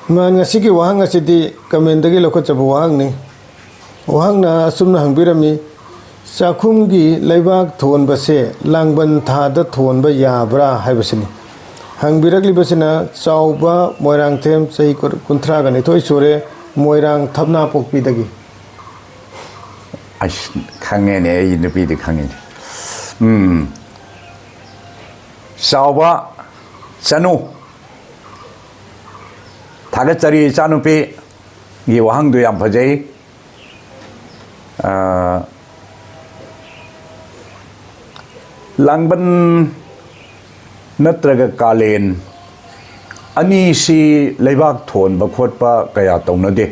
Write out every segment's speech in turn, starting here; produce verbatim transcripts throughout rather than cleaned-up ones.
ꯏꯃꯥꯟ, ꯉꯁꯤꯒꯤ ꯋꯥꯍꯪ ꯑꯁꯤꯗꯤ ꯀꯃꯦꯟꯗꯒꯤ ꯂꯧꯈꯠꯆꯕ ꯋꯥꯍꯪꯅꯤ꯫ ꯋꯥꯍꯪꯅ ꯑꯁꯨꯝꯅ ꯍꯪꯕꯤꯔꯝꯃꯤ: "ꯆꯥꯛꯈꯨꯝꯒꯤ ꯂꯩꯕꯥꯛ ꯊꯣꯟꯕꯁꯦ ꯂꯥꯡꯕꯟ ꯊꯥꯗ ꯊꯣꯟꯕ ꯌꯥꯕ꯭ꯔꯥ?" ꯍꯥꯏꯕꯁꯤꯅꯤ꯫ ꯍꯪꯕꯤꯔꯛꯂꯤꯕꯁꯤꯅ ꯆꯥꯎꯕ ꯃꯣꯏꯔꯥꯡꯊꯦꯝ, ꯆꯍꯤ ꯀꯨꯟ-, ꯀꯨꯟꯊ꯭ꯔꯥꯒ ꯅꯤꯊꯣꯏ ꯁꯨꯔꯦ, ꯃꯣꯏꯔꯥꯡ ꯊꯞꯅꯥꯄꯣꯛꯄꯤꯗꯒꯤ꯫ ꯑꯁ, ꯈꯪꯉꯦꯅꯦ, ꯑꯩ ꯅꯨꯄꯤꯗꯤ ꯈꯪꯉꯦꯅꯦ꯫ ꯎꯝ꯫ ꯆꯥꯎꯕ ꯆꯅꯨ꯫ ꯊꯥꯒꯠꯆꯔꯤ ꯏꯆꯥꯅꯨꯄꯤꯒꯤ ꯋꯥꯍꯪꯗꯨ ꯌꯥꯝ ꯐꯖꯩ꯫ ꯑꯥ, ꯂꯥꯡꯕꯟ ꯅꯠꯇ꯭ꯔꯒ ꯀꯥꯂꯦꯟ ꯑꯅꯤꯁꯤ ꯂꯩꯕꯥꯛ ꯊꯣꯟꯕ ꯈꯣꯠꯄ ꯀꯌꯥ ꯇꯧꯅꯗꯦ꯫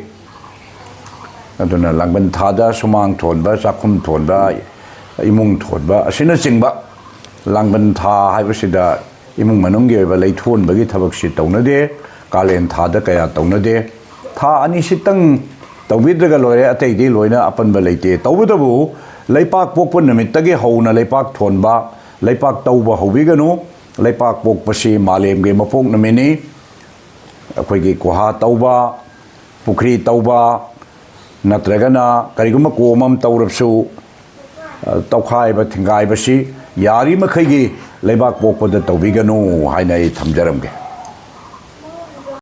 ꯑꯗꯨꯅ ꯂꯥꯡꯕꯟ ꯊꯥꯗ ꯁꯨꯃꯥꯡ ꯊꯣꯟꯕ, ꯆꯥꯛꯈꯨꯝ ꯊꯣꯟꯕ, ꯏꯃꯨꯡ ꯊꯣꯟꯕ ꯑꯁꯤꯅꯆꯤꯡꯕ, ꯂꯥꯡꯕꯟ ꯊꯥ ꯍꯥꯏꯕꯁꯤꯗ ꯏꯃꯨꯡ ꯃꯅꯨꯡꯒꯤ ꯑꯣꯏꯕ ꯂꯩꯊꯣꯟꯕꯒꯤ ꯊꯕꯛꯁꯤ ꯇꯧꯅꯗꯦ꯫ ꯀꯥꯂꯦꯟ ꯊꯥꯗ ꯀꯌꯥ ꯇꯧꯅꯗꯦ꯫ ꯊꯥ ꯑꯅꯤꯁꯤꯇꯪ ꯇꯧꯕꯤꯗ꯭ꯔꯒ ꯂꯣꯏꯔꯦ, ꯑꯇꯩꯗꯤ ꯂꯣꯏꯅ ꯑꯄꯟꯕ ꯂꯩꯇꯦ꯫ ꯇꯧꯕꯇꯕꯨ ꯂꯩꯄꯥꯛ ꯄꯣꯛꯄ ꯅꯨꯃꯤꯠꯇꯒꯤ ꯍꯧꯅ ꯂꯩꯄꯥꯛ ꯊꯣꯟꯕ, ꯂꯩꯄꯥꯛ ꯇꯧꯕ ꯍꯧꯕꯤꯒꯅꯨ꯫ ꯂꯩꯄꯥꯛ ꯄꯣꯛꯄꯁꯤ ꯃꯥꯂꯦꯝꯒꯤ ꯃꯄꯣꯛ ꯅꯨꯃꯤꯠꯅꯤ꯫ ꯑꯩꯈꯣꯏꯒꯤ ꯒꯨꯍꯥ ꯇꯧꯕ, ꯄꯨꯈ꯭ꯔꯤ ꯇꯧꯕ, ꯅꯠꯇ꯭ꯔꯒꯅ ꯀꯔꯤꯒꯨꯝꯕ ꯀꯣꯝ ꯑꯃ ꯇꯧꯔꯕꯁꯨ, ꯑ, ꯇꯧꯈꯥꯏꯕ ꯊꯤꯡꯒꯥꯏꯕꯁꯤ ꯌꯥꯔꯤꯃꯈꯩꯒꯤ ꯂꯩꯕꯥꯛ ꯄꯣꯛꯄꯗ ꯇꯧꯕꯤꯒꯅꯨ ꯍꯥꯏꯅ ꯑꯩ ꯊꯝꯖꯔꯝꯒꯦ꯫